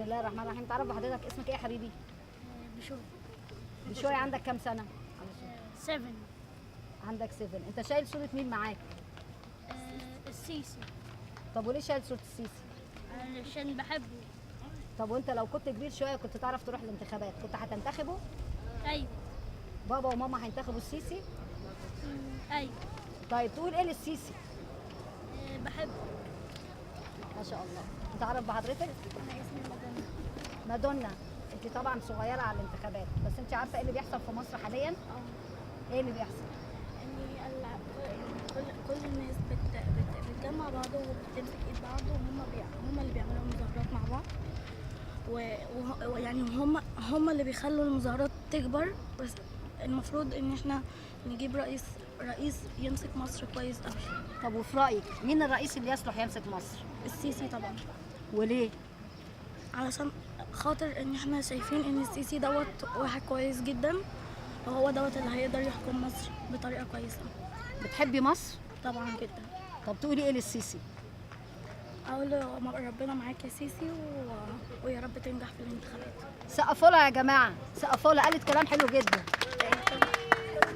الله الرحمن الرحيم. تعرف بحضرتك، اسمك ايه يا حبيبي؟ بشوف. بشوي، عندك كام سنه؟ 7. عندك 7. انت شايل صوره مين معاك؟ السيسي. طب وليه شايل صوره السيسي؟ علشان بحبه. طب وانت لو كنت كبير شوية كنت تعرف تروح الانتخابات، كنت هتنتخبه؟ ايوه. بابا وماما هينتخبوا السيسي؟ ايوه. طيب تقول ايه للسيسي؟ بحبه. ما شاء الله. تعرف بحضرتك؟ انا اسمي مدني. مادونا، انت طبعا صغيرة على الانتخابات، بس انت عارفه ايه اللي بيحصل في مصر حاليا؟ اه. ايه اللي بيحصل؟ ان كل الناس بت بت بتجمع بعض وبتمسك ايد بعض، وهم هم اللي بيعملوا مظاهرات مع بعض، ويعني هم اللي بيخلوا المظاهرات تكبر. بس المفروض ان احنا نجيب رئيس يمسك مصر كويس قوي. طب وفي رايك مين الرئيس اللي يصلح يمسك مصر؟ السيسي طبعا. وليه؟ علشان خاطر ان احنا شايفين ان السيسي دوت واحد كويس جدا، وهو دوت اللي هيقدر يحكم مصر بطريقة كويسة. بتحبي مصر؟ طبعا جدا. طب تقولي ايه للسيسي؟ اقول له ربنا معاك يا سيسي ويا رب تنجح في الانتخابات. سقفوا لها يا جماعه، سقفوا لها، قالت كلام حلو جدا.